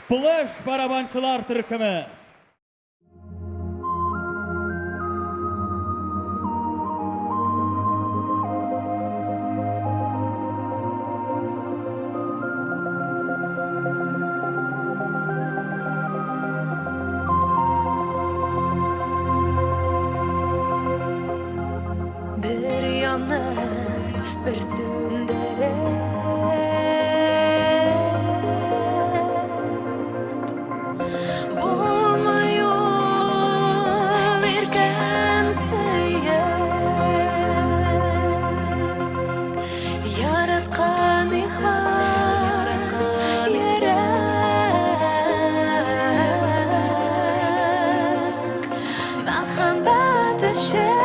Флэш барабанчылар төркеме. Бер янып, бер сүндереп. Булмый ул иркәм сөеп. Яраткан ихлас йөрәк. Мәхәббәт өчен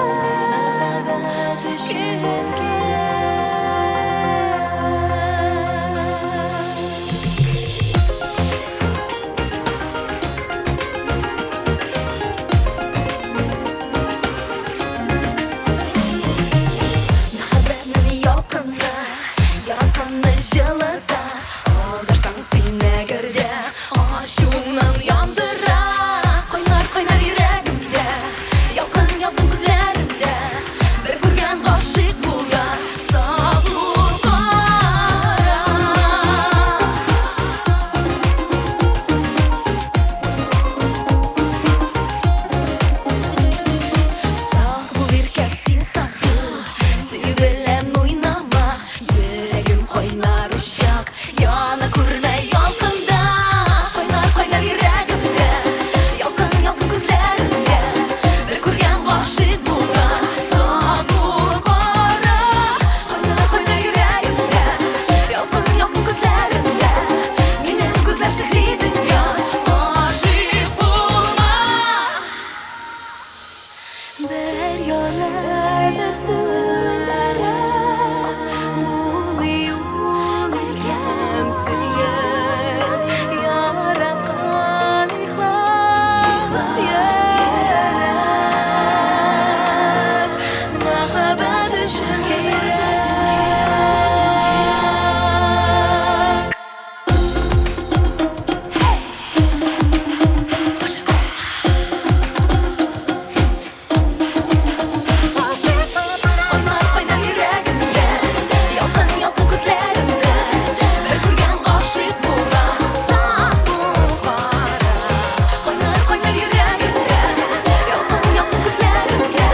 кирәк. Мәхәббәтнең ялкыны яратканны җылыта. Алдарсаң син әгәр дә ачуыңнан яндыра. Кайнар, кайнар йөрәгемдә, ялкын, ялкын күзләреңдә. Бер күргән гашыйк булган сак бул, кара. Сак бул, иркә, син сасы, сөю белән уйнама. Йөрәгем кайнар учак, яна күрмә ялкында. Кайнар, кайнар йөрәгемдә, ялкын, ялкын күзләреңдә. Бер күргән гашыйк булган сак бул, кара. Кайнар, кайнар йөрәгемдә, ялкын, ялкын күзләреңдә. Минем күзләр сихри дөнья, гашыйк булма. Бер яна, бер сүндерә, булмый ул иркәм сөеп. Яраткан ихлас йөрәк, мәхәббәт өчен кирәк. Кайнар, кайнар йөрәгемдә, ялкын, ялкын күзләреңдә. Бер күргән гашыйк булган сак бул, кара. Кайнар, кайнар йөрәгемдә, ялкын, ялкын күзләреңдә.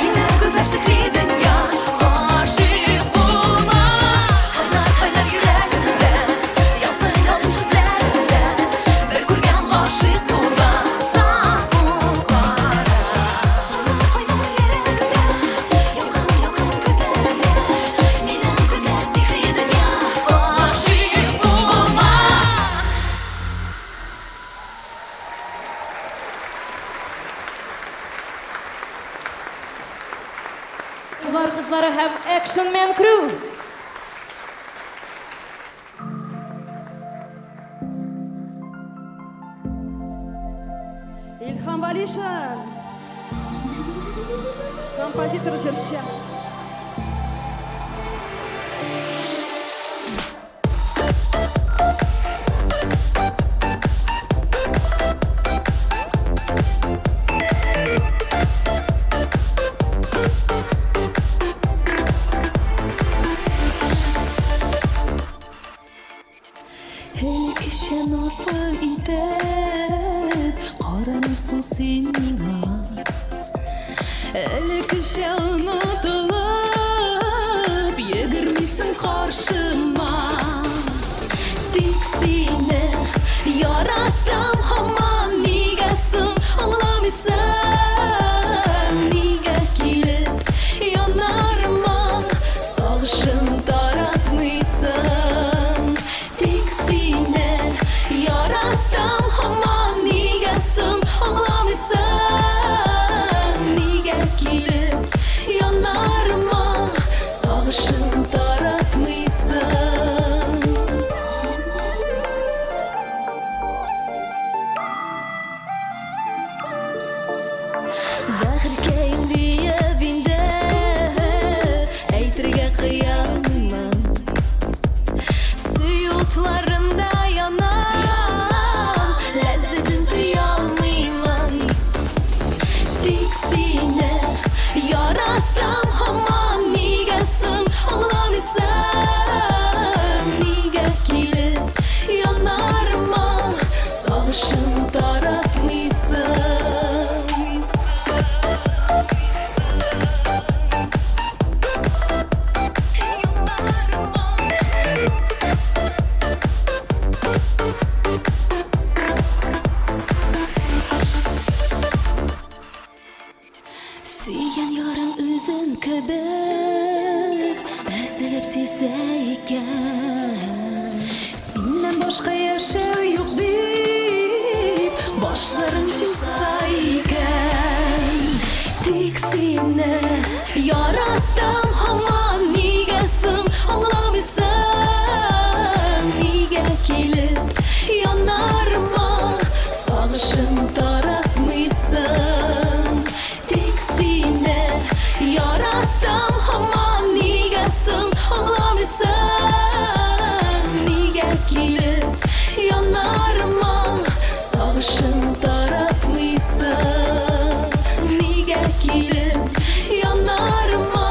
Минем күзләр сихри дөнья, гашыйк булма. Кайнар, кайнар йөрәгемдә, ялкын, ялкын күзләреңдә. Бер күргән гашыйк булган сак бул, кара. Кайнар йөрәгемдә, ялкын, ялкын күзләреңдә. Минем күзләр сихри дөнья, гашыйк булма. Болгар кызлары һәм Action Man Crew. Илһам Валишин, композитор, җырчы. Элеккечә назлы итеп карамыйсың син миңа. Элеккечә онытылып йөгермисең каршыма. Тик сине яратам һаман, нигә соң аңламыйсың? Нигә килеп янарыма сагышың таратмыйсың? Тик сине яратам һаман, нигә соң аңламыйсың? Нигә килеп янарыма сагышың таратмыйсың? Бәхеткәем диеп инде әйтергә кыямын. Сөю утларында янам, кебек Өзелеп сөйсә икән. Синнән башка яшәү юк дип Башларын җыйса икән. Тик сине яраттым һаман. Нигә соң аңламыйсың? Нигә килеп янарыма Сагышым таратмыйсың? Тик сине яраттым һаман. Нигә соң аңламыйсың? Нигә килеп янарыма Сагышым таратмыйсың? Нигә килеп янарыма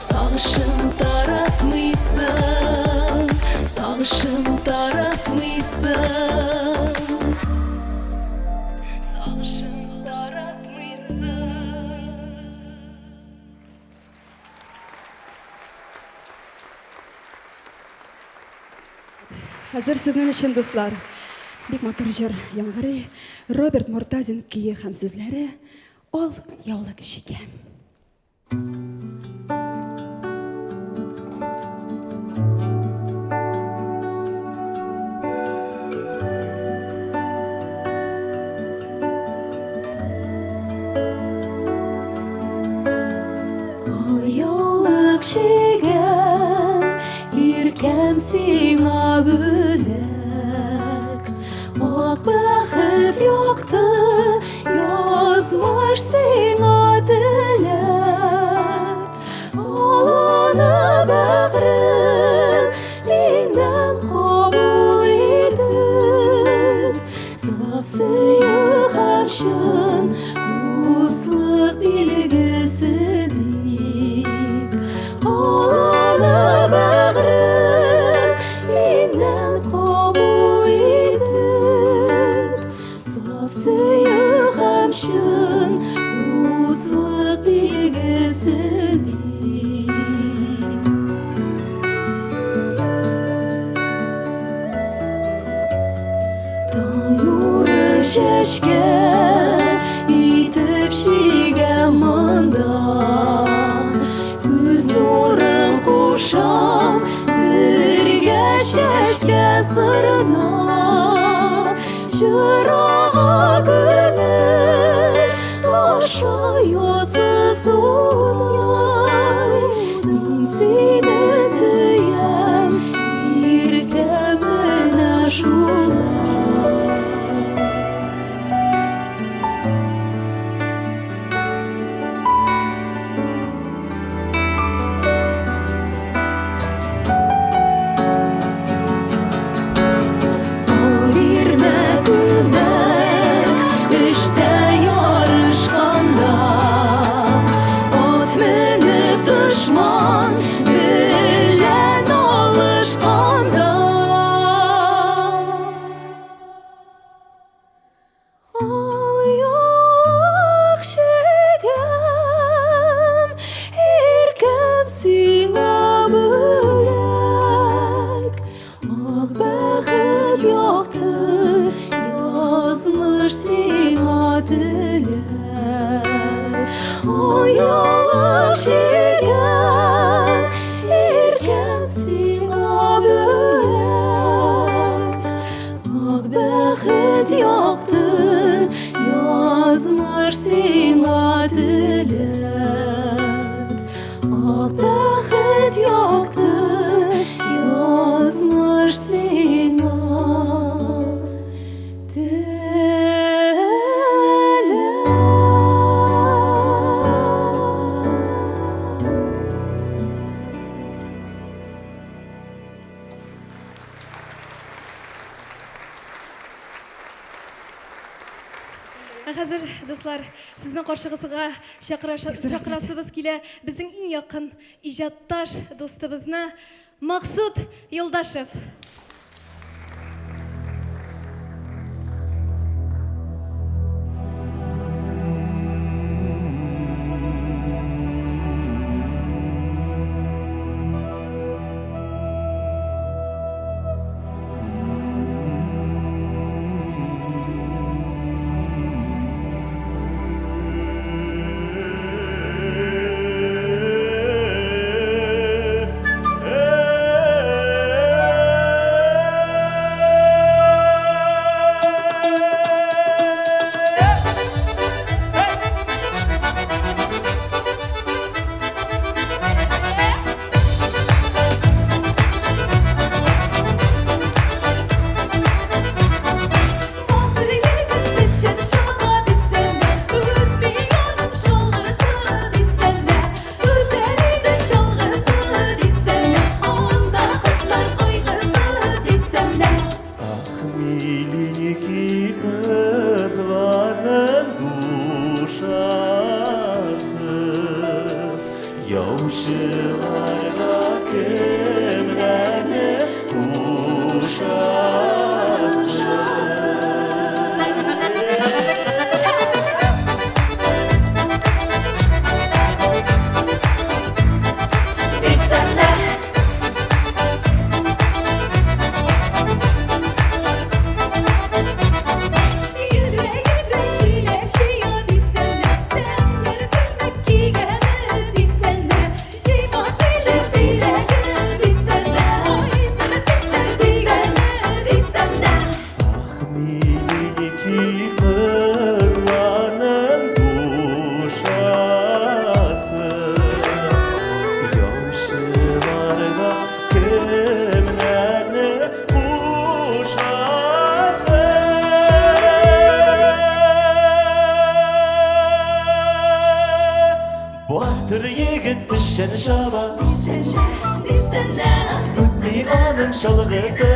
Сагышым таратмыйсың? Сагышым таратмыйсың? Сагышым таратмыйсың? Хәзер сезнең өчен, дуслар, бик матур җыр яңгырый. Роберт Мортазин көе һәм сүзләре Ал яулык чигәм. Ал яулык чигәм, иркәм сиңа бүләк. Ак бәхет якты, язмыш сиңа теләп. Ал аны, бәгърем, миннән кабул итеп. Саф сөю һәм чын дуслык билгесе дип. Ал аны, бәгърем, миннән кабул итеп. Саф сөю һәм чын дуслык билгесе дип. Таң нуры чәчкән итеп чигәм монда. Күз нурым кушам бергә чәчкә сырына. Җырага күңел таша язгы судай. Мин сине сөям, иркәм, менә шулай. Кул бирмә күмәк эштә ярышканда. Ат менеп дошман белән алышканда. Ал яулык чигәм, иркәм, сиңа бүләк. Ак бәхет якты язмыш сиңа теләп. Ал яулык чигәм, иркәм, сиңа бүләк. Ак бәхет якты язмыш сиңа теләп. Ак бәхет якты язмыш сиңа теләп. Ә хәзер, дуслар, сезнең каршыгызга чакырасыбыз килә безнең иң якын иҗатташ дустыбызны Максут Юлдашев. печән чаба. Дисәнә, дисәнә. Үтми аның чалгысы.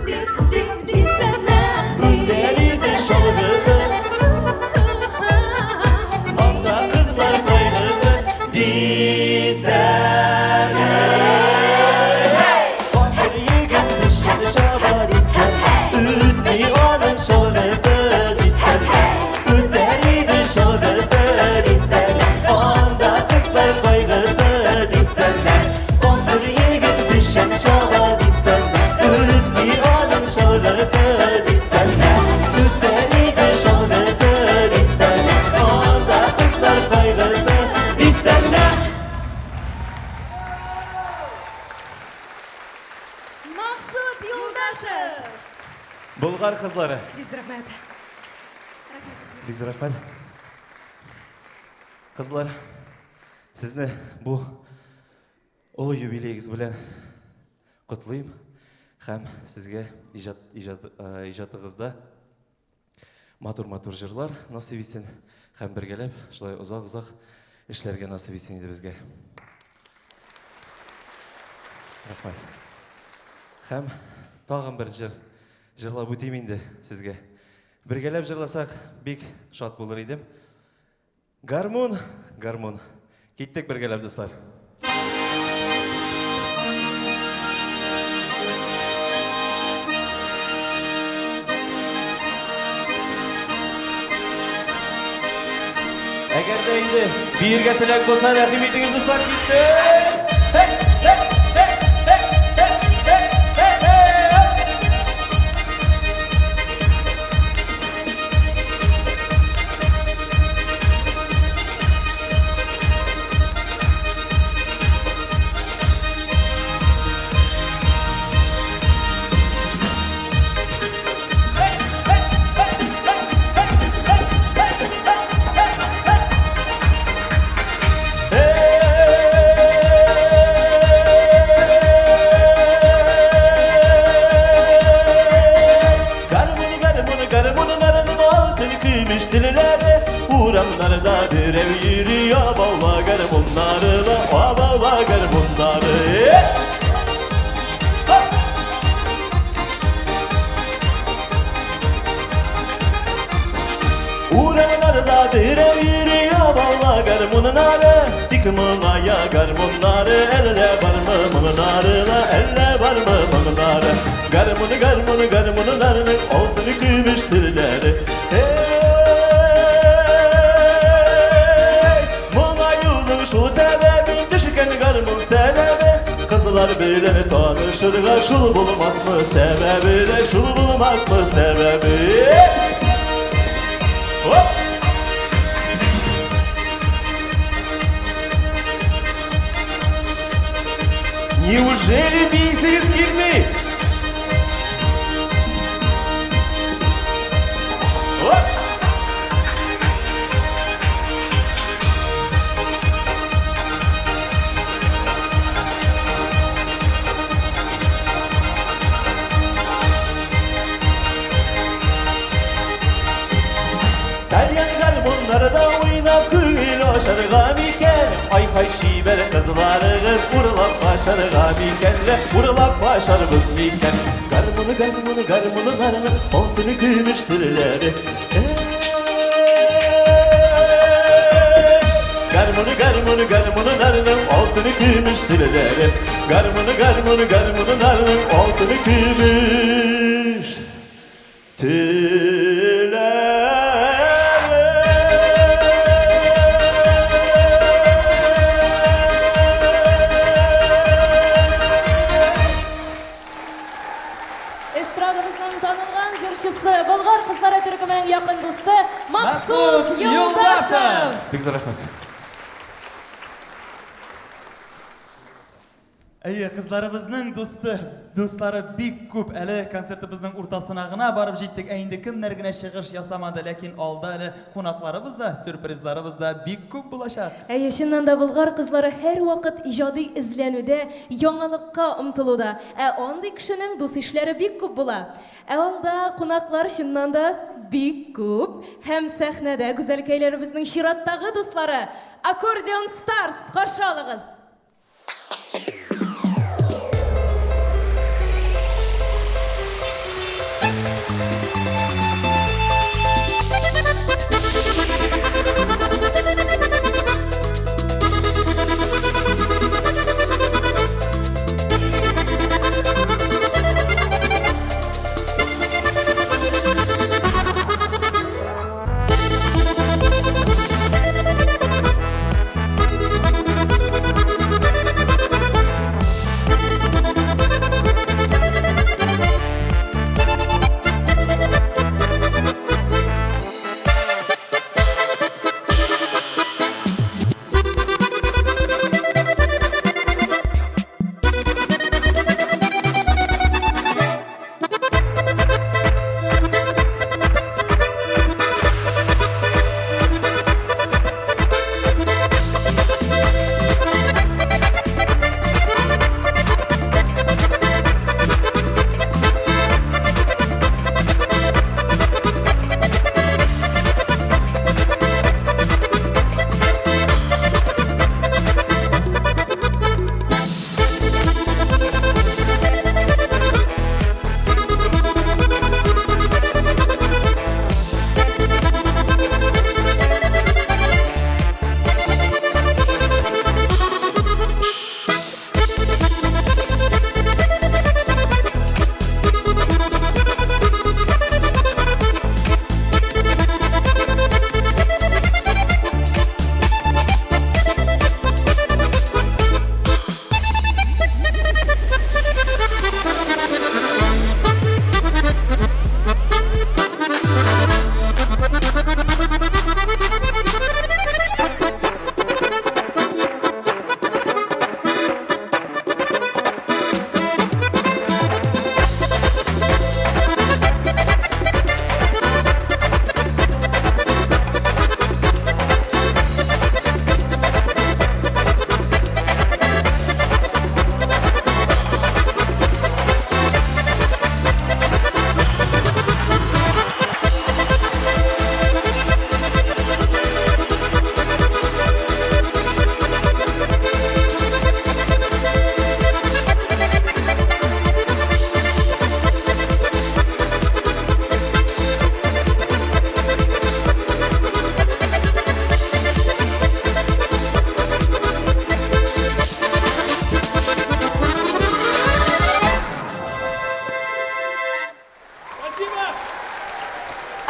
Дис, ди, дисәнә. Үтәр иде чалгысы. Анда кызлар кайгысы. Дисәнә. Батыр егет печән чаба, дисәнә. Үтми аның чалгысы, дисәнә. Үтәр иде чалгысы, дисәнә. Анда кызлар кайгысы, дисәнә. Батыр егет печән чаба, дисәнә. Үтми аның чалгысы, дисәнә. Үтәр иде чалгысы, дисәнә. Анда кызлар кайгысы, дисәнә. Максут Юлдашев. Болгар кызлары. Бик рәхмәт. Бик зур рәхмәт. Кызлар, сезне бу олы юбилеегыз белән котлыйм һәм сезгә иҗат иҗат иҗатыгызда матур-матур җырлар насыйп итсен һәм бергәләп шулай озак-озак эшләргә насыйп итсен иде безгә. Рәхмәт. Һәм тагын бер җыр җырлап үтим инде сезгә. Бергәләп җырласак, бик шат булыр идем. Гармун, гармун. Киттек бергәләп, дуслар. Әгәр дә инде биергә теләк булса, рәхим итегез, дуслар, киттек! Hey, hey, hey, hey, hey, hey, hey, hey! Garmonu garmonu garmonu narının altın gümüş tillere. Uğramlarda bir ev yürüyor baba garmonlarına, baba garmonları. Uğramlarda bir ev yürüyor baba garmonları. Dikmınaya garmonları, elle var mı mınarına, elle var mı mınarı. Garmonu garmonu garmonu narını altını gümüş tillere. Hey, Molayunun şu sebebi düşken garmon sebebi. Kızlar bilen tanışırlar, şul bulmaz mı sebebi de, şul bulmaz mı sebebi. Hop! Неужели биисегез килми? Hop! Dalyan garmonlarda oynap күңел ачарга микән? Ай һай чибәр кызларыгыз урлап качарга микән? Урлап качарбыз микән? Гармоны гармоны гармоны нарны алтыны көмеш телләре. Гармоны гармоны гармоны нарны алтыны көмеш телләре. Гармоны гармоны гармоны нарны алтыны көмеш телләре. Эстрадабызның танылган җырчысы, Болгар кызлары төркеменең якын дусты Максут Максут Юлдашев. Юлдашев. Бик зур рәхмәт. Әйе, кызларыбызның дусты, дуслары бик күп. Әле концертыбызның уртасына гына барып җиттек. Ә инде кемнәр генә чыгыш ясамады, ләкин алда әле кунакларыбыз да, сюрпризларыбыз да бик күп булачак. Әйе, чыннан да Болгар кызлары һәрвакыт иҗади эзләнүдә, яңалыкка омтылуда. Ә андый кешенең дус ишләре бик күп була. Ә алда кунаклар чыннан да бик күп. Һәм сәхнәдә гүзәлкәйләребезнең чираттагы дуслары Аккордеон Старс, каршы алыгыз.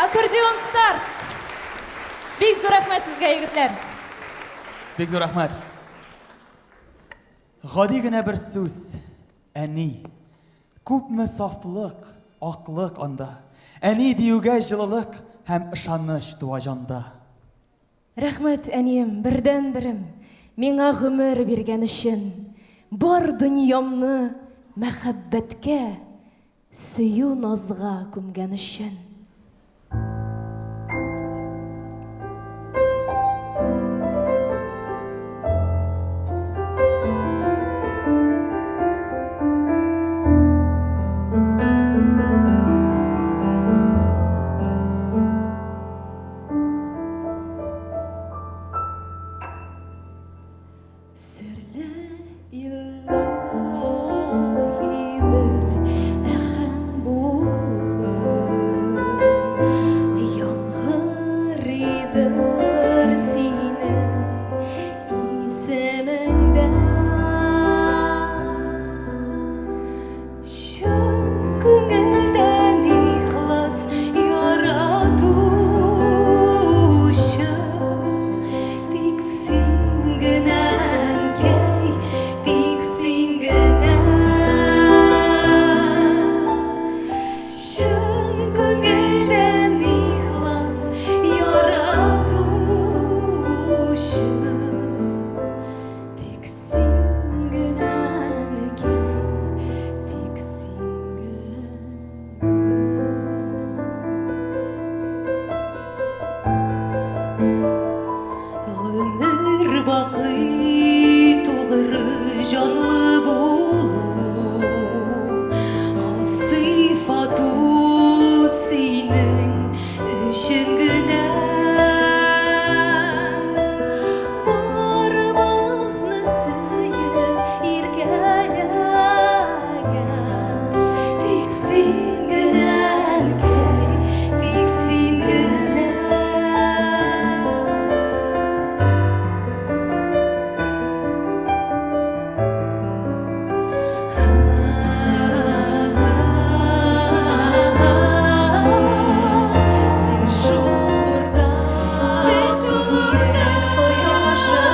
Аккордеон Старс! Бик зур рәхмәт сезгә, егетләр! Бик зур рәхмәт. Гади генә бер сүз, әни. Күпме сафлык, аклык анда. Әни диюгә җылылык һәм ышаныч туа җанда. Рәхмәт, әнием, бердәнберем, миңа гомер биргән өчен. Бар дөньямны мәхәббәткә, сөю-назга күмгән өчен. Серле илаһи бер әһәң булып Яңгырыйдыр синең исемеңдә. Чын күңелдән ихлас яратучы Тик син генә, әнкәй, тик син генә. Чын күңелдән ихлас яратучы Тик син генә, әнкәй, тик син генә. Гомер бакый тугры җанлы булу, Сыйфат ул синең өчен генә. Барыбызны сөеп иркәләгән, Тик син генә, әнкәй, тик син генә. Син шул урда, күңел кояшы,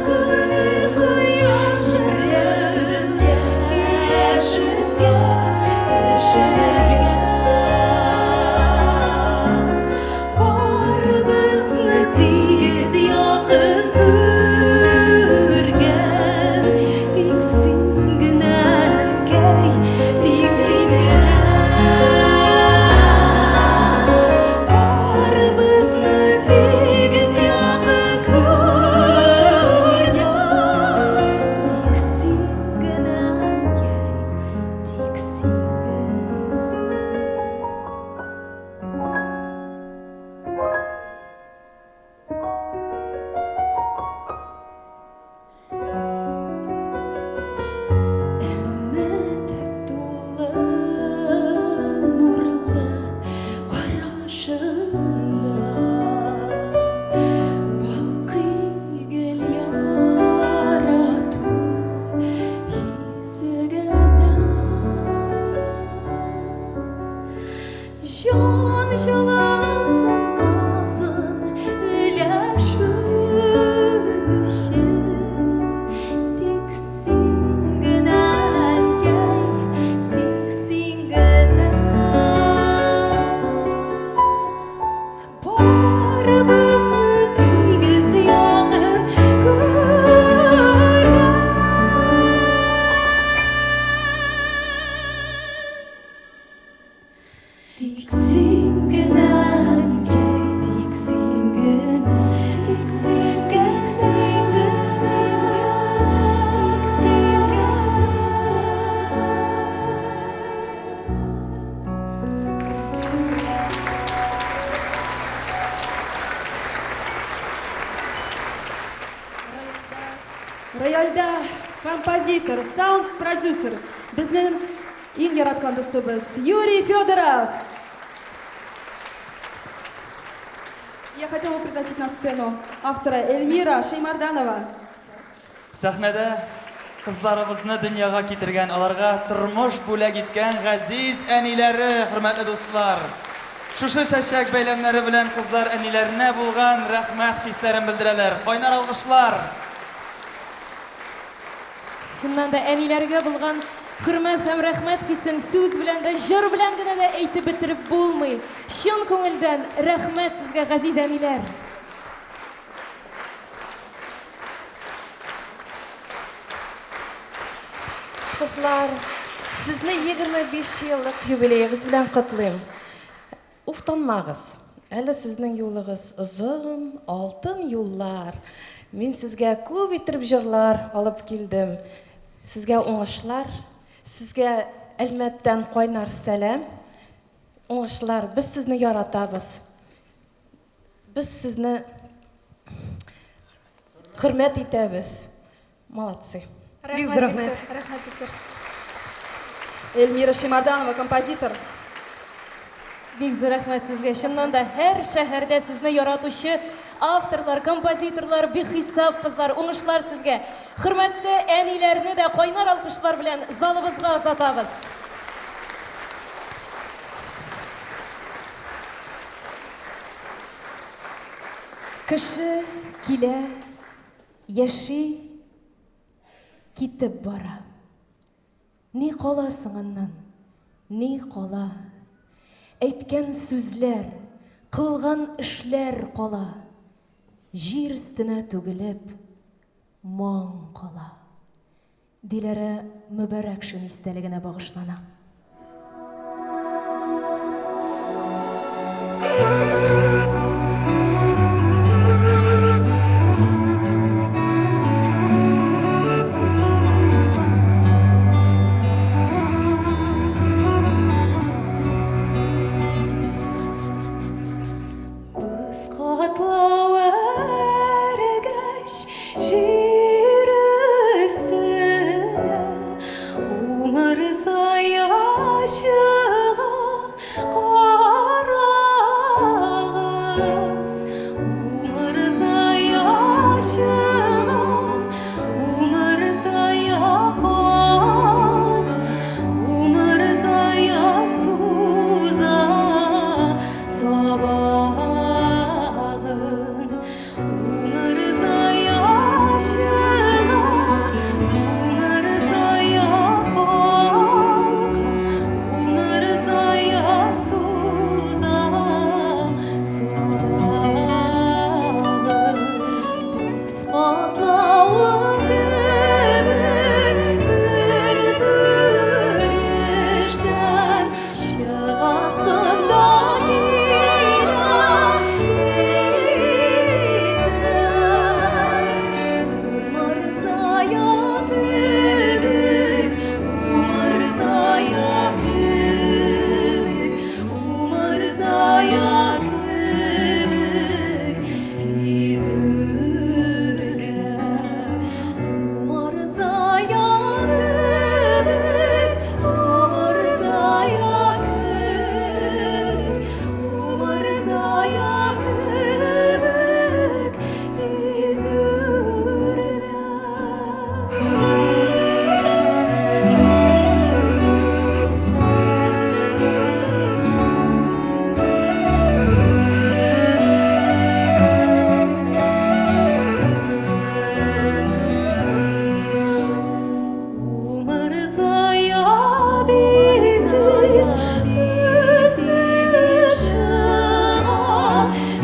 күңел кояшы, йөрәгебездә яшезгә төшенергә. Барыбызны тигез якын күргән, Тик син генә, әнкәй, тик син генә. Барыбызны тигез якын күргән, Тик син генә, әнкәй, тик син генә. Өмет тулы нурлы карашыңда балкый гел ярату хисе генә. Җан җылысын, назын өләшүче Тик син генә, әнкәй, тик син генә. Барыбызны тигез якын күргән. Тик син генә, әнкәй, тик син генә, тик син, тик син генә, тик син генә. Рояльдә композитор, саунд-продюсер, безнең иң яраткан дустыбыз Юрий Федоров. Я хотела бы пригласить на сцену автора Эльмира Шеймарданова. Сәхнәдә кызларыбызны дөньяга китергән, аларга тормыш бүләк иткән газиз әниләре, хөрмәтле дуслар. Шушы чәчәк бәйләмнәре белән кызлар әниләренә булган рәхмәт хисләрен белдерәләр. Кайнар алкышлар! Чыннан да әниләргә булган хөрмәт һәм рәхмәт хисен сүз белән дә, җыр белән генә дә әйтеп бетереп булмый. Чын күңелдән рәхмәт сезгә, газиз әниләр! Кызлар, сезне 25 еллык юбилеегыз белән котлыйм. Уфтанмагыз. Әле сезнең юлыгыз озын, алтын юллар. Мин сезгә күп иттереп җырлар алып килдем. Сезгә уңышлар, сезгә Әлмәттән кайнар сәлам. Уңышлар, без сезне яратабыз. Без сезне хөрмәт итәбез. Молодцы. Бик зур рәхмәт. Рәхмәт бик зур. Эльмира Шимарданова, композитор. Бик зур рәхмәт сезгә. Чыннан да һәр шәһәрдә сезне яратучы авторлар, композиторлар бихисап, кызлар. Уңышлар сезгә. Хөрмәтле әниләрне дә кайнар алкышлар белән залыбызга озатабыз. Кеше килә, яши, китеп бара. Ни кала соң аннан? Ни кала? Әйткән сүзләр, кылган эшләр кала. Җир өстенә түгелеп, моң кала. Диләрә Мөбарәкшин истәлегенә багышлана. Боз катлавы эрегәч, җир өстенә Умырзая чыга, карагыз. Умырзая чыга, умырзая карт, Умырзая суза сабагын. Умырзая чыга, умырзая калка, Умырзая суза сабагын. Боз катлавы кебек көнкүрештән чыгасым да килә тиздән. Умырзая кебек, умырзая кебек, умырзая кебек тиз үрләп. Умырзая кебек, умырзая кебек, умырзая кебек тиз үрләп. Умырзая бик тиз үсеп чыга,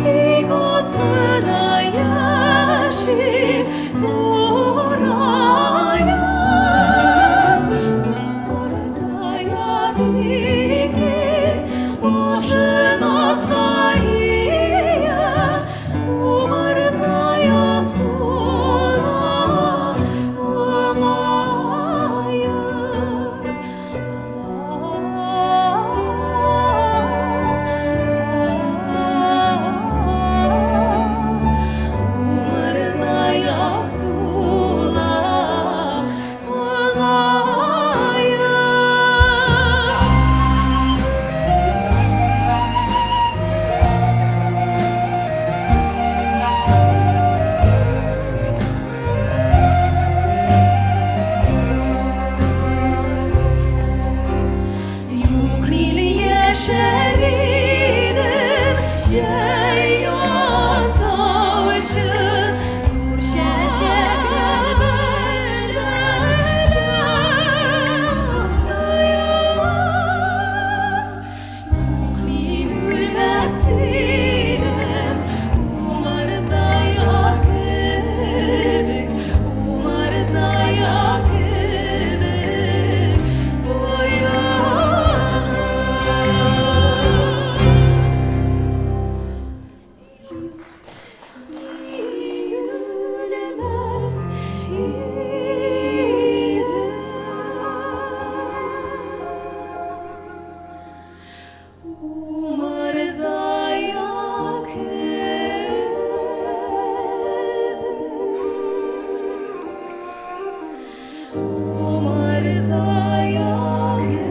бик аз гына яши тураеп. Умырзая бик тиз башын аска ия, Умырзая сула моңаеп. Умырзая сула моңаеп. Юк, мин яшәр идем. Умырзая кебек, Умырзая кебек,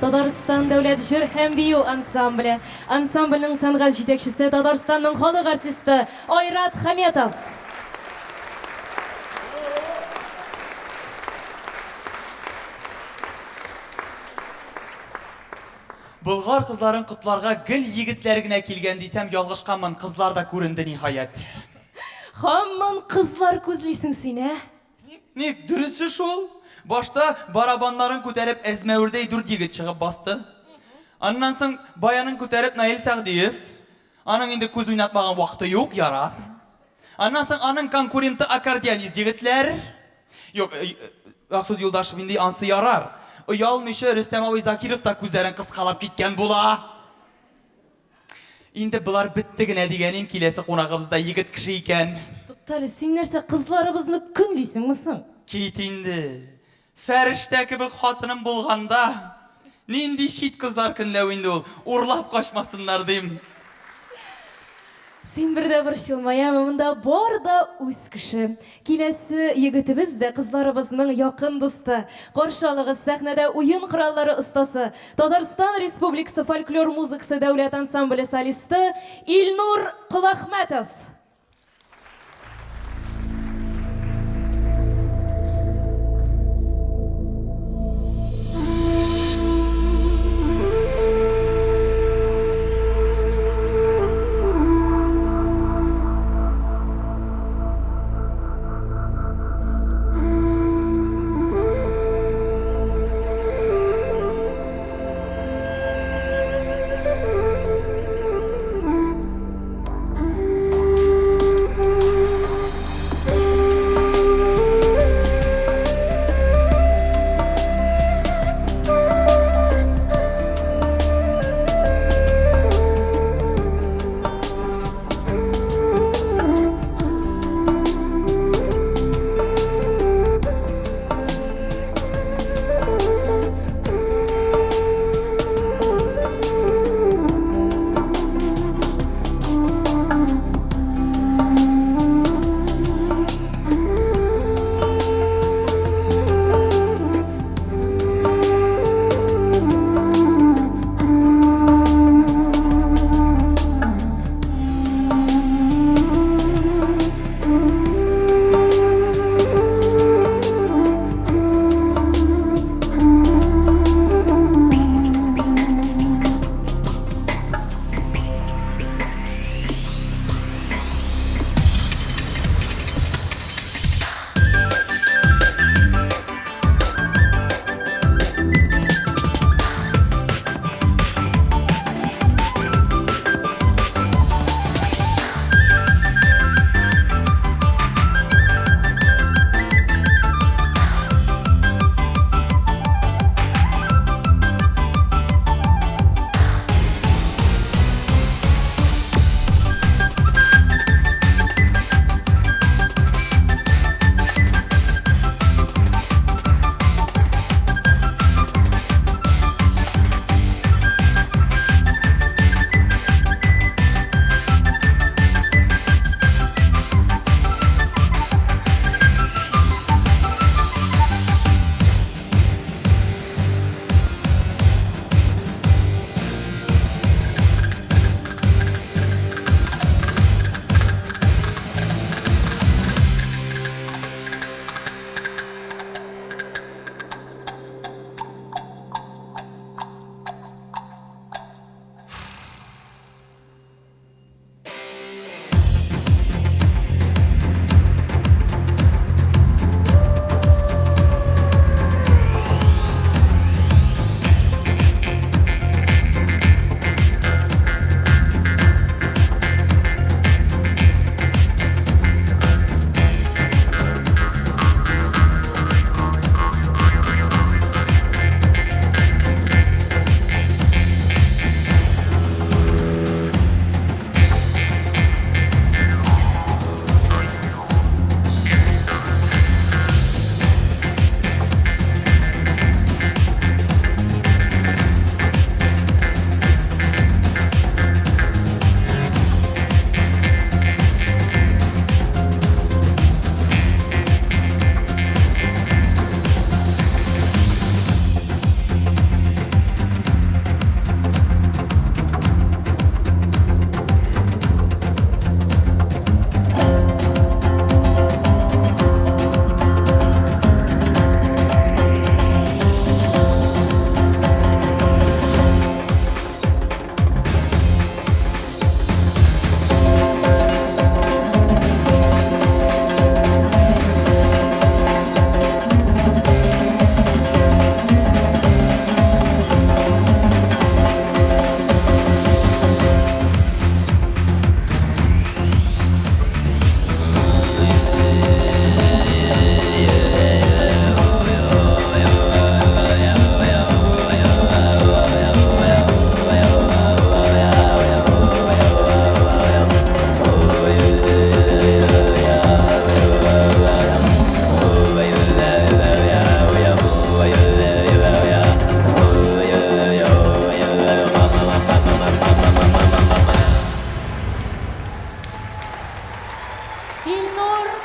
Татарстан дәүләт җыр һәм бию ансамбле. Ансамбльнең сәнгать җитәкчесе Татарстанның халык артисты Айрат Хаметов. Болгар кызларын котларга гел егетләр генә килгән дисәм, ялгышканмын, кызлар да күренде ниһаять. Һаман кызлар күзлисең син, ә? Ник, дөресе шул. Башта барабаннарын күтәреп әзмәвердәй дүрт егет чыгып басты. Аннан соң баянын күтәреп Наил Сәгъдиев. Аның инде күз уйнатмаган вакыты юк, ярар. Аннан соң аның конкуренты аккордеонист егетләр. Юк, Максут Юлдашев инде ансы ярар. Оялмыйча Рөстәм абый Закиров та күзләрен кыскалап киткән була. Инде болар бетте генә дигәнем, киләсе кунагыбыз да егет кеше икән. Туктале, син нәрсә, кызларыбызны көнлисеңме соң? Кит инде. Фәрештә кебек хатыным булганда, нинди чит кызлар көнләү инде ул, урлап качмасыннар дим. Син бер дә борчылма, яме, монда бар да үз кеше. Киләсе егетебез дә кызларыбызның якын дусты. Каршы алыгыз, сәхнәдә уен кораллары остасы, Татарстан Республикасы фольклор музыкасы дәүләт ансамбле солисты Илнур Колахмәтов.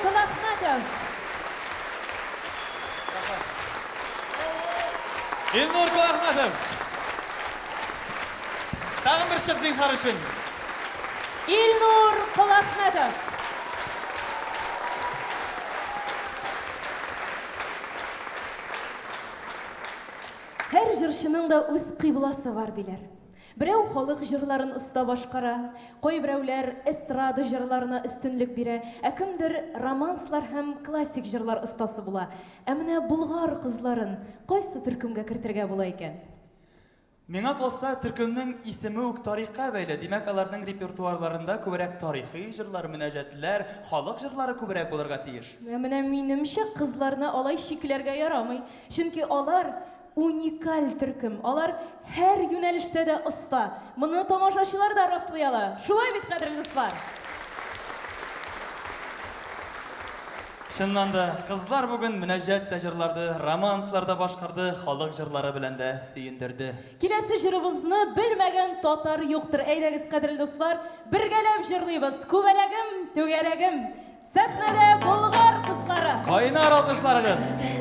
Коләхмәтов! Илнур Коләхмәтов! Тагын бер чык зинһар өчен. Илнур Коләхмәтов! Һәр җырчының да үз кыйбласы бар, диләр. Берәү халык җырларын оста башкара, кайберәүләр эстрада җырларына өстенлек бирә, ә кемдер романслар һәм классик җырлар остасы була. Ә менә Болгар кызларын кайсы төркемгә кертергә була икән? Миңа калса, төркемнең исеме үк тарихка бәйле. Димәк, аларның репертуарларында күбрәк тарихи җырлар, мөнәҗәтләр, халык җырлары күбрәк булырга тиеш. Ә менә минемчә, кызларны алай чикләргә ярамый. Чөнки алар уникаль төркем. Алар һәр юнәлештә дә оста. Моны тамашачылар да раслый ала. Шулай бит, кадерле дуслар? Чыннан да, кызлар бүген мөнәҗәт тә җырларды, романслар да башкарды, халык җырлары белән дә сөендерде. Киләсе җырыбызны белмәгән татар юктыр. Әйдәгез, кадерле дуслар, бергәләп җырлыйбыз. Күбәләгем, түгәрәгем. Сәхнәдә Болгар кызлары. Кайнар алкышларыгыз!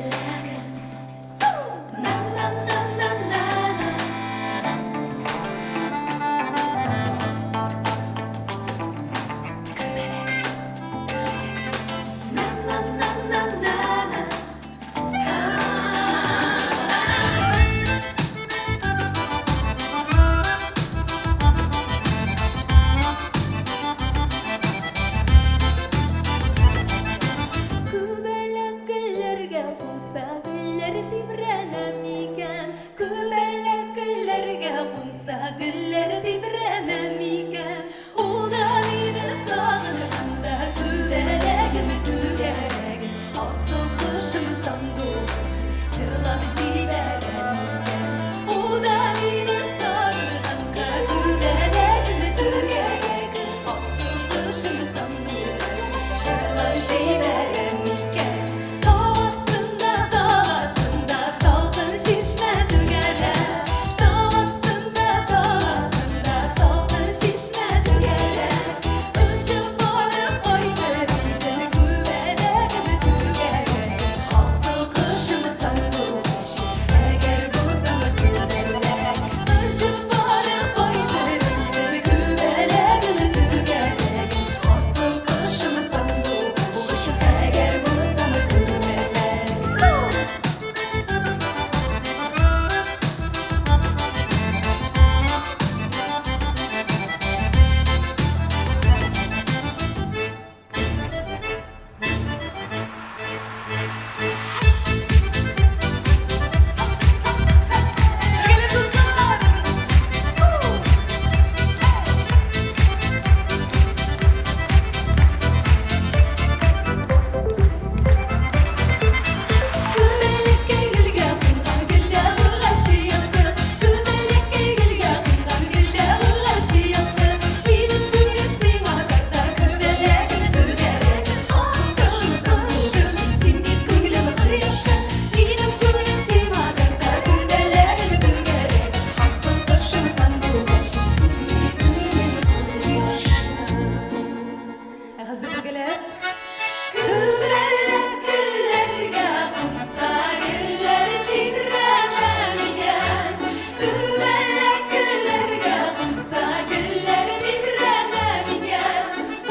Күбәләк гөлләргә кунса, гөлләр тибрәнә микән? Күбәләк гөлләргә кунса, гөлләр тибрәнә микән? Ул да мине сагынганда, күбәләгем, түгәрәгем, асыл кошым, сандугач, җырлап җибәрә микән? Ул да мине сагынганда, күбәләгем, түгәрәгем, асыл кошым, сандугач, җырлап җибәрә микән? Тау астында, тал астында салкын чишмә түгәрәк. Тау астында, тал астында салкын чишмә түгәрәк. Очып барып кайтыр идем, күбәләгем, түгәрәгем, асыл кошым, сандугач, әгәр булсам күбәләк. Очып барып кайтыр идем, күбәләгем, түгәрәгем, асыл кошым, сандугач, әгәр булсам күбәләк. Бергәләп, дуслар! Күбәләккәй гөлгә кунган, гөлдә ургачы ясы. Күбәләккәй гөлгә кунган, гөлдә ургачы ясы. Минем күңелем сиңа тарта, күбәләгем, түгәрәгем, асыл кошым, сандугачым, син бит күңелем кояшы. Минем күңелем сиңа тарта, күбәләгем, түгәрәгем, асыл кошым, сандугачым, син бит күңелем кояшы. Ә хәзер бергәләп. Күбәләк гөлләргә кунса, гөлләр тибрәнә микән? Күбәләк гөлләргә кунса, гөлләр тибрәнә микән?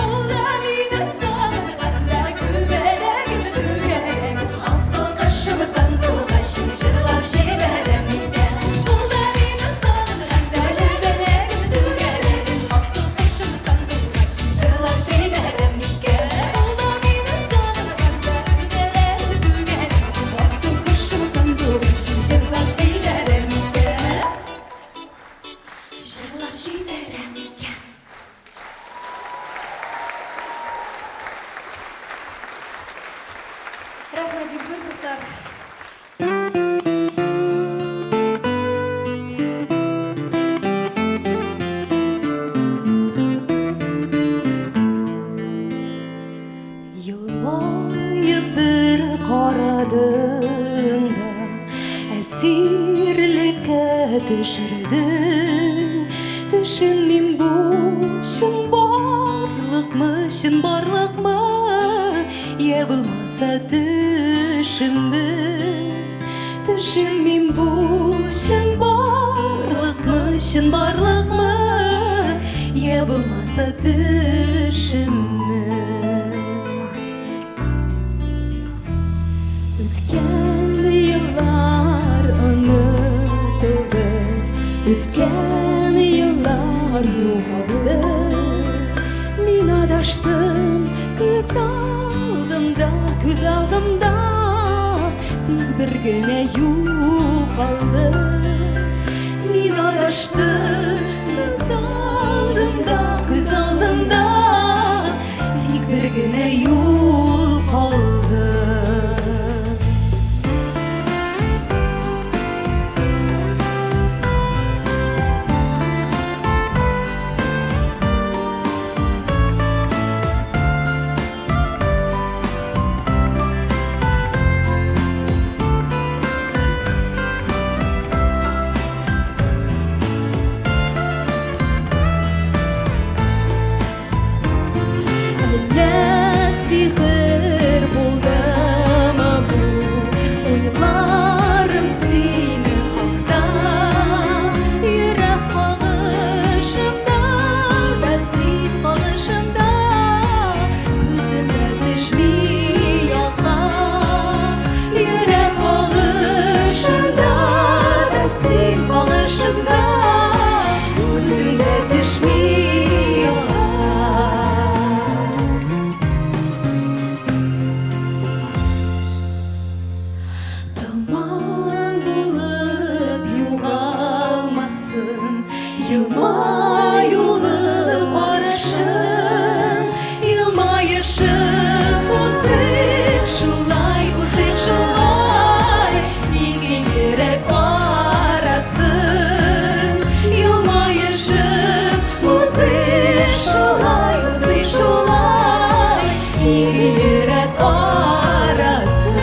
Ул да мине сагынганда, күбәләгем, түгәрәгем, асыл кошым, сандугачым, җырлап җибәрә микән? Ул да мине сагынганда, күбәләгем, түгәрәгем, асыл кошым, сандугачым, җырлап җибәрә микән? Ул да мине сагынганда, күбәләгем, түгәрәгем, асыл кошым, сандугачым, җырлап җибәрә микән? Җырлап җибәрә микән? Рәхмәт бик зур, дуслар. Елмаеп бер карадың да, әсирлеккә төшердең. Төшенмим, бу чынбарлыкмы, чынбарлыкмы? Я булмаса төшемме? Төшенмим бу чынбарлыкмы, чынбарлыкмы? Я булмаса төшемме? Үткән еллар онытылды, Үткән еллар югалды. Мин адаштым күз алдымда, күз алдымда, Тик бер генә юл калды. Мин адаштым күз алдымда, күз алдымда, Тик бер генә юл калды. Әллә сихер булдымы бу, Уйларым синең хакта. Йөрәк кагышымда да син кагышымда, Күземә төшми яка. Йөрәк кагышымда да син кагышымда, Күземә төшми яка. Томан булып югалмасын Елмаюлы карашың, Елмаешып узыйк шулай, узыйк шулай Ике йөрәк арасын. Елмаешып узыйк шулай, узыйк шулай Ике йөрәк арасын.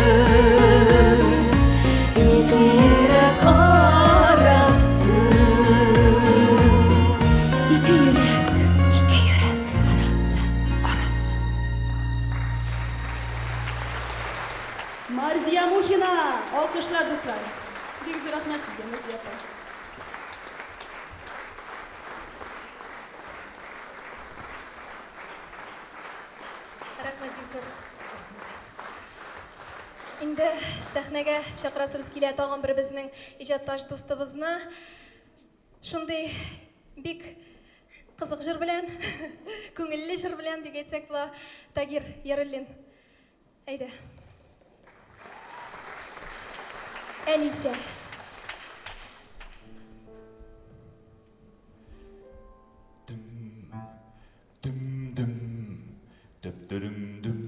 Ике йөрәк арасын. Ике йөрәк, ике йөрәк арасы, арасы. Марзия Мухина! Алкышлар, дуслар. Бик зур рәхмәт сезгә, Марзия апа. Рәхмәт бик зур. Инде сәхнәгә чакырасыбыз килә тагын бер безнең иҗатташ дустыбызны. Шундый бик кызык җыр белән, күңелле җыр белән дип әйтсәк була, Тагир Яруллин. Әйдә. Әнисә. Дөм дөм дөп дөрüm дөм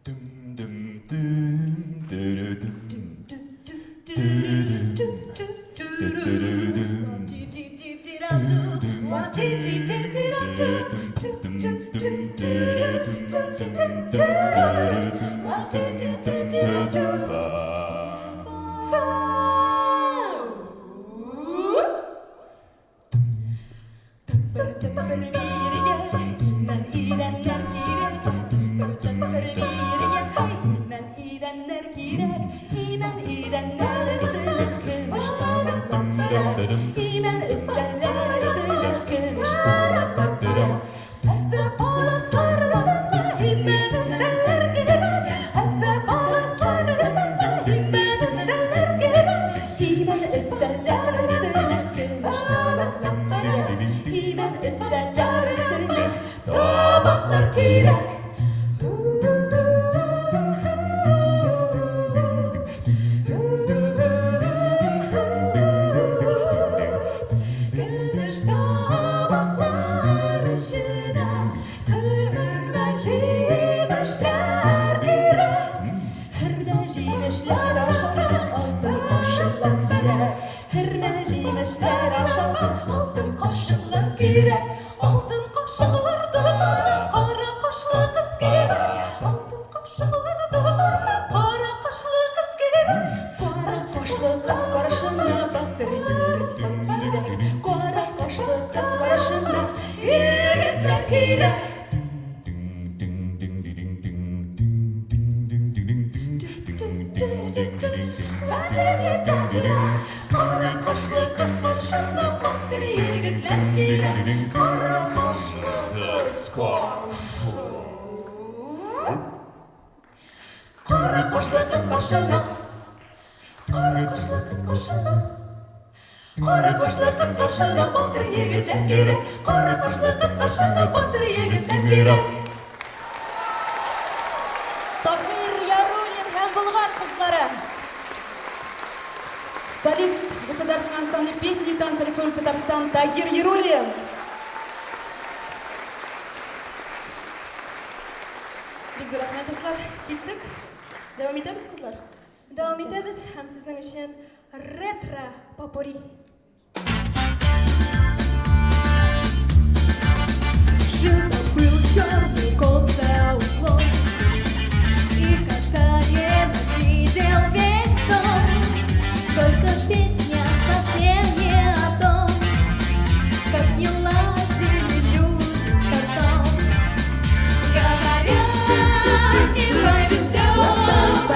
дөм дөм дөм дөрө дөм дөрө дөм Имән идәннәр кирәк, имән идәннәр өстенә көмеш табаклар кирәк. Имән өстәлләр өстенә көмеш табаклар кирәк. Хәтфә паласлар өстенә имән өстәлләр кирәк. Хәтфә паласлар өстенә имән өстәлләр кирәк. Имән өстәлләр өстенә көмеш табаклар кирәк. Имән өстәлләр өстенә табаклар кирәк. Көмеш табаклар эченә хөрмә җимешләр кирәк. Хөрмә җимешләр ашарга алтын кашыклар кирәк. Хөрмә җимешләр ашарга алтын кашыклар кирәк. Алтын кашыклар тотарга кара кашлы кыз кирәк. Алтын кашыклар тотарга кара кашлы кыз кирәк. Кара кашлы кыз карашына батыр егетләр кирәк. Кара кашлы кыз карашына егетләр кирәк. Ding ding ding ding ding. скажу. Кара кашлы кыз каршына, кара кашлы кыз каршына, кара кашлы кыз каршына батыр егетләр кирәк, кара кашлы кыз каршына батыр егетләр кирәк. Таһир Яруллин һәм Болгар кызлары. Солист Государственного ансамбля песни и танца Республики Татарстан Тагир Яруллин. Бик зур рәхмәт, дуслар. Киттек. Дәвам итәбез, кызлар. Дәвам итәбез һәм сезнең өчен ретро попурри. Жил-был черный кот за углом и как-то ненавидел весь дом. Только песня совсем не о том, как не ладили люди с котом. Говорят, не повезет,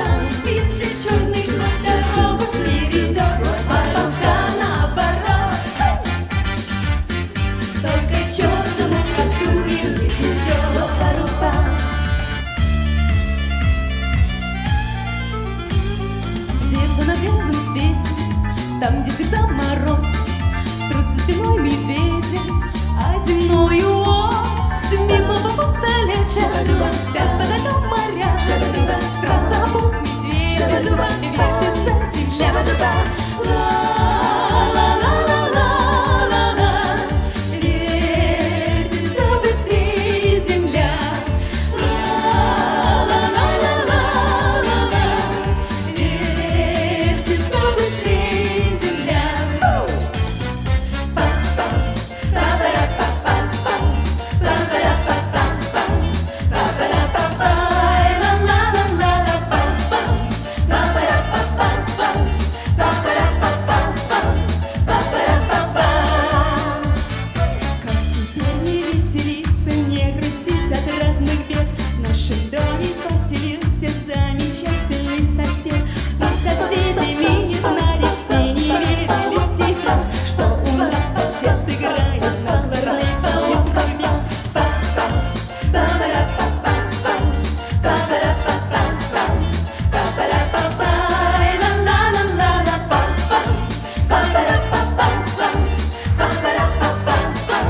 если черный кот дорогу перейдет, а пока наоборот. Только черному коту и не везет. Где-то на белом свете, там, где всегда мороз, трутся спиной медведи, а земною ось мимо по столетия спят подо льдом моря, трасса бус медведя, вертится земля. Ла-ла-ла-ла-ла-ла-ла, вертится быстрее земля. Ла-ла-ла-ла-ла-ла-ла, вертится быстрее земля. Па-пам, па-па-ра-па-пам-пам, па-па-ра-па-пам-пам, па-па-ра-па-пай, ла-ла-ла-ла-ла-пам-пам, па-па-ра-па-пам-пам, па-па-ра-па-пам-пам, па-па-ра-па-пам. Как теперь не веселиться, не грустить от разных бед? В нашем доме поселился замечательный сосед. Мы с соседями не знали и не верили себе, что у нас сосед играет на кларнете и трубе. Па-пам, па-па-ра-па-пам-пам, па-па-ра-па-пам-пам, па-па-ра-па-пай, ла-ла-ла-ла-ла-пам-пам, па-па-ра-па-пам-пам, па-па-ра-па-пам-пам,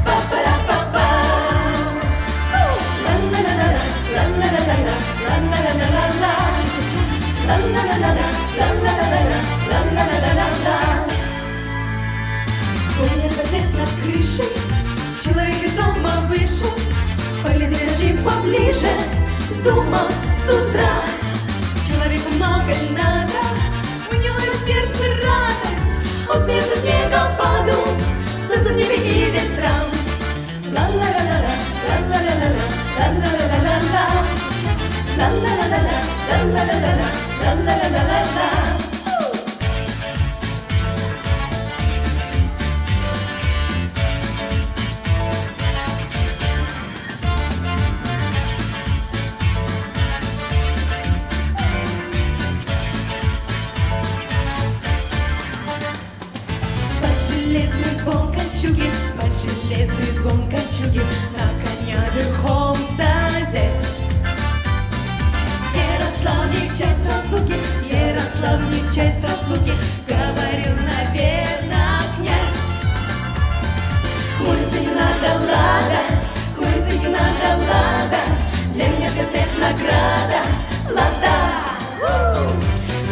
па-па-ра-па-пам. Ла-ла-ла-ла-ла, ла-ла-ла-ла-ла, ла-ла-ла-ла-ла, ла-ла-ла-ла-ла, ла-ла-ла-ла-ла, ла-ла-ла-ла-ла. Понял рассвет над крышей, человек из дома вышел, поглядел на джип поближе, с дома с утра. Человеку много надо, у него на сердце радость, он смеется снегопаду, солнцу в небе и ветрам. Ла-ла-ла-ла-ла, ла-ла-ла-ла-ла, ла-ла-ла-ла-ла, ла-ла-ла-ла-ла, ла-ла-ла-ла-ла, ла-ла-ла-ла-ла. Под железный звон кольчуги, под железный звон кольчуги, на коня верхом садясь. Ярослав не в часть разлуки, Ярослав не в часть разлуки, говорил, наверно, князь. Хмуриться не надо, лада, хмуриться не надо, лада, для меня твой смех награда, лада.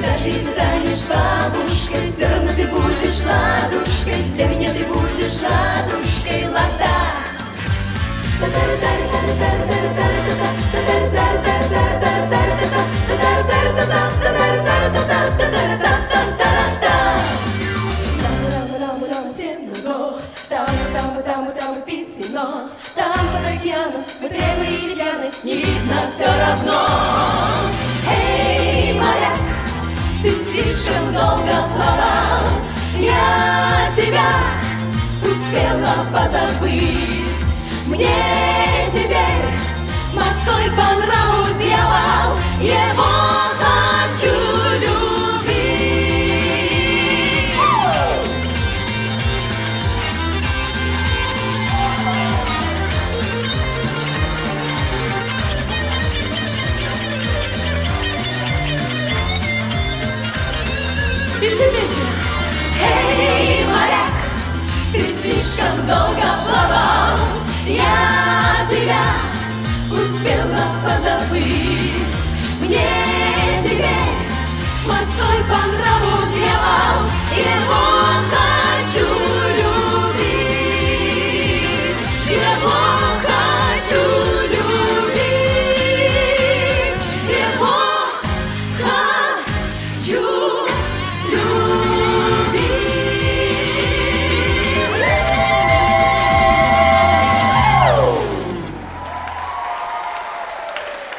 Даже если станешь бабушкой, все равно ты будешь ладушкой, для меня ты будешь ладушкой, лада. Там, там, там, пить вино, там под океаном, мы трезвы или пьяны, не видно все равно. Эй, моряк, ты слишком долго плавал, я тебя успела позабыть. Мне теперь морской по нраву дьявол, его хочу любить.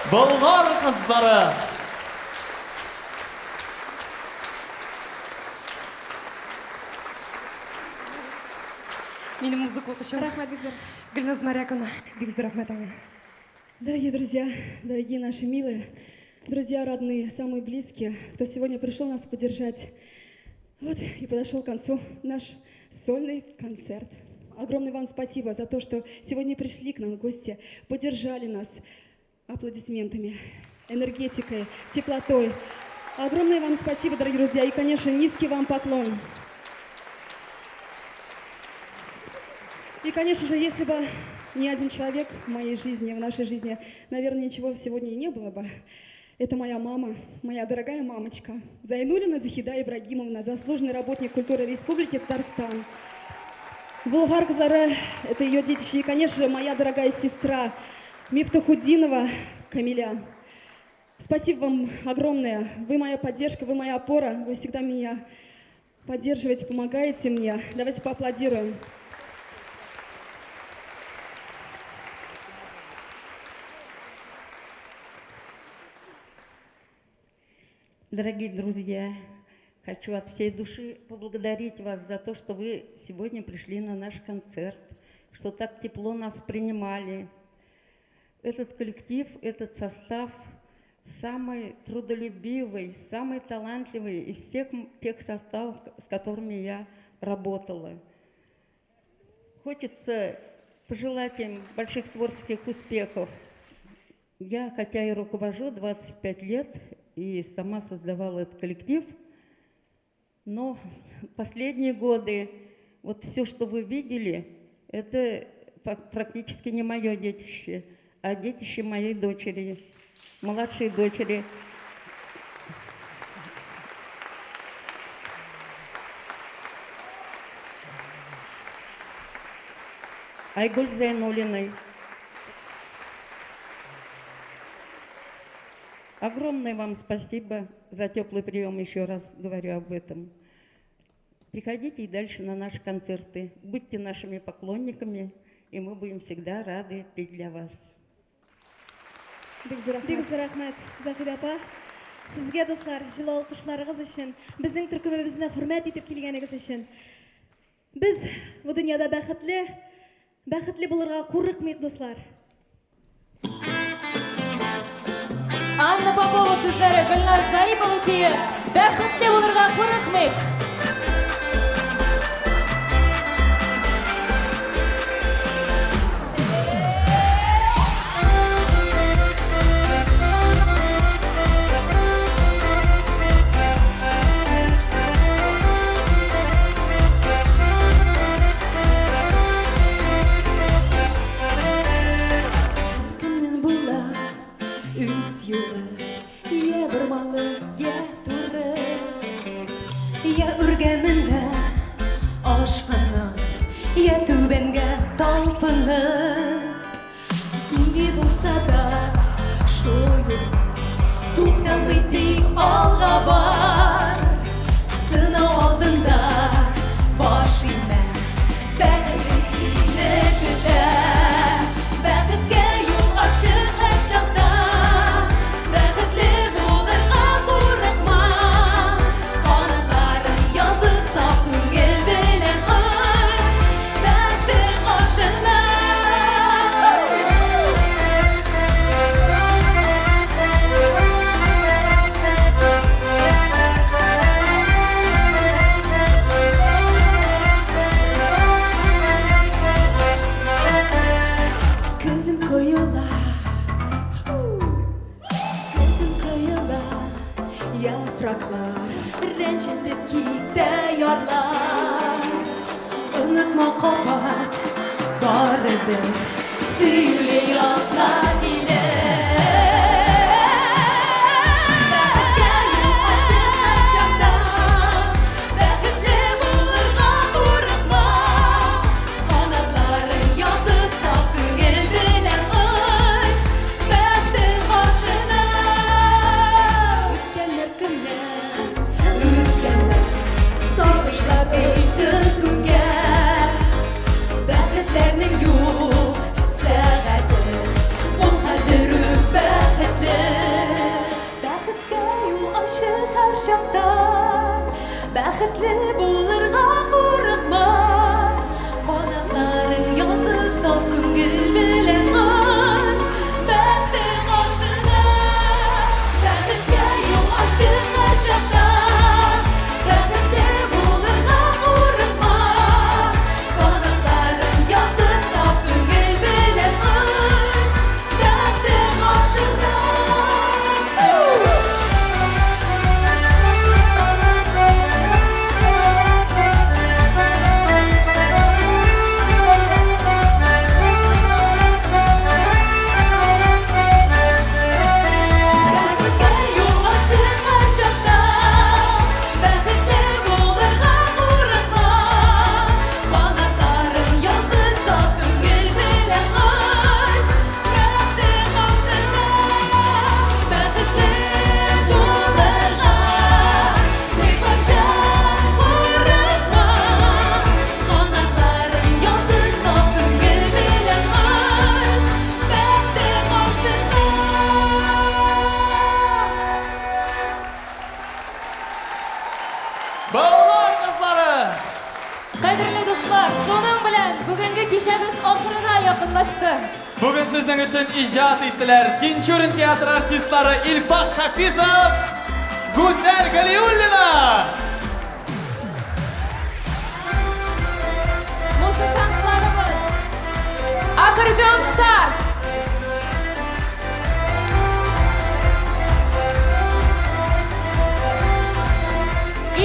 Болгар кызлары! Минем музыка укучым. Рәхмәт бик зур. Гөлназ Моряковна, бик зур рәхмәт аңа. Дорогие друзья, дорогие наши милые, друзья родные, самые близкие, кто сегодня пришел нас поддержать. Вот и подошел к концу наш сольный концерт. Огромное вам спасибо за то, что сегодня пришли к нам в гости, поддержали нас аплодисментами, энергетикой, теплотой. Огромное вам спасибо, дорогие друзья, и, конечно, низкий вам поклон. И, конечно же, если бы не один человек в моей жизни, в нашей жизни, наверное, ничего сегодня и не было бы. Это моя мама, моя дорогая мамочка, Зайнулина Захида Ибрагимовна, заслуженный работник культуры Республики Татарстан. Болгар кызлары – это ее детище. И, конечно же, моя дорогая сестра Мифтахутдинова Камиля. Спасибо вам огромное. Вы моя поддержка, вы моя опора. Вы всегда меня поддерживаете, помогаете мне. Давайте поаплодируем. Дорогие друзья, хочу от всей души поблагодарить вас за то, что вы сегодня пришли на наш концерт, что так тепло нас принимали. Этот коллектив, этот состав самый трудолюбивый, самый талантливый из всех тех составов, с которыми я работала. Хочется пожелать им больших творческих успехов. Я, хотя и руковожу 25 лет, и сама создавала этот коллектив, но последние годы, вот все, что вы видели, это практически не мое детище, а детище моей дочери, младшей дочери. Айгуль Зайнулиной. Огромное вам спасибо за теплый прием, еще раз говорю об этом. Приходите и дальше на наши концерты. Будьте нашими поклонниками, и мы будем всегда рады петь для вас. Бик зур Бик рәхмәт. Зур рәхмәт, Заһидә апа. Сезгә, дуслар, җылы алкышларыгыз өчен, безнең төркемебезне хөрмәт итеп килгәнегез өчен. Без бу дөньяда бәхетле, бәхетле булырга курыкмыйк, дуслар. Анна Попова сүзләре, Гөлназ Зарипова көе. Бәхетле булырга курыкмыйк. Кемнең була үз юлы, я бормалы, я туры, я үргә менә ашкынып, я түбәнгә талпынып. Нинди булса да шул юлда туктамый тик алга бар. Сынау алдында баш имә, бәхетең сине көтә. Бәхеткә юл ачык һәрчакта, бәхетле булырга курыкма. Канатларын язып саф күңел белән оч, бәхетең каршына. Көзем коела, көзем коела, яфраклар рәнҗетеп китә ярлар. Онытма кабат, барыбер сөюле яза килер. Бәхеткә юл ачык һәрчакта, бәхетле булырга курыкма. Канатларын язып саф күңел белән оч, бәхетең каршына. Үткәннәр көннәр, үткәннәр, сагышлар очсын күккә. Бәхетләрнең юк сәгате. Бүген сезнең өчен иҗат иттеләр Тинчурин театры артистлары Илфак Хафизов, Гүзәл Галиуллина! Музыкантларыбыз Аккордеон Старс!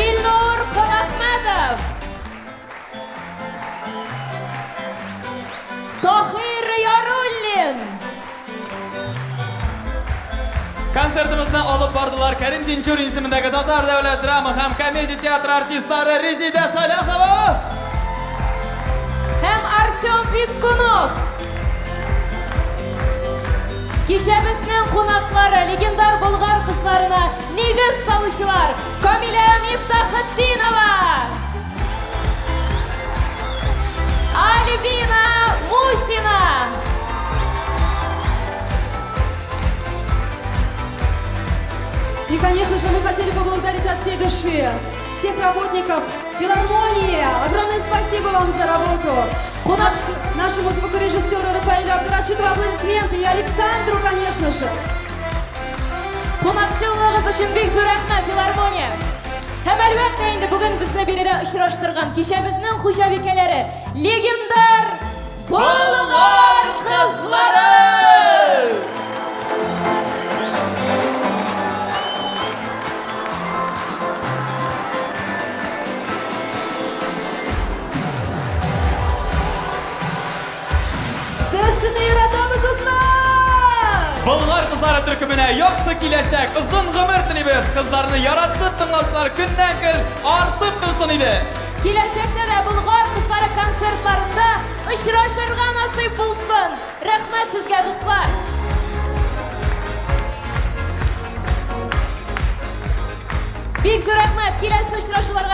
Илнур Колахмәтов! Таһир Яруллин! Концертыбызны алып бардылар Кәрим Тинчурин исемендәге Татар дәүләт драма һәм комедия театры артистлары Резидә Саляхова һәм Артем Пискунов. Кичәбезнең кунаклары, легендар Болгар кызларына нигез салучылар Камилә Мифтахетдинова! Альбина Мусина! И, конечно же, мы хотели поблагодарить от всей души всех работников филармонии. Огромное спасибо вам за работу. Наш, нашему звукорежиссеру Рафаэлю Абдурашитову аплодисменты и Александру, конечно же. Кунакчыллыгыгыз өчен бик зур рәхмәт, филармония! Һәм әлбәттә инде бүген безне биредә очраштырган кичәбезнең хуҗабикәләре, легендар Болгар кызлары! Без сезне яратабыз, дуслар! Болгар кызлары төркеменә якты киләчәк, озын гомер телибез. Кызларны яратып тыңлаучылар көннән-көн артып торсын иде. Киләчәктә дә Болгар кызлары концертларында очрашырга насыйп булсын. Рәхмәт сезгә, дуслар! Бик зур рәхмәт! Киләсе очрашуларга.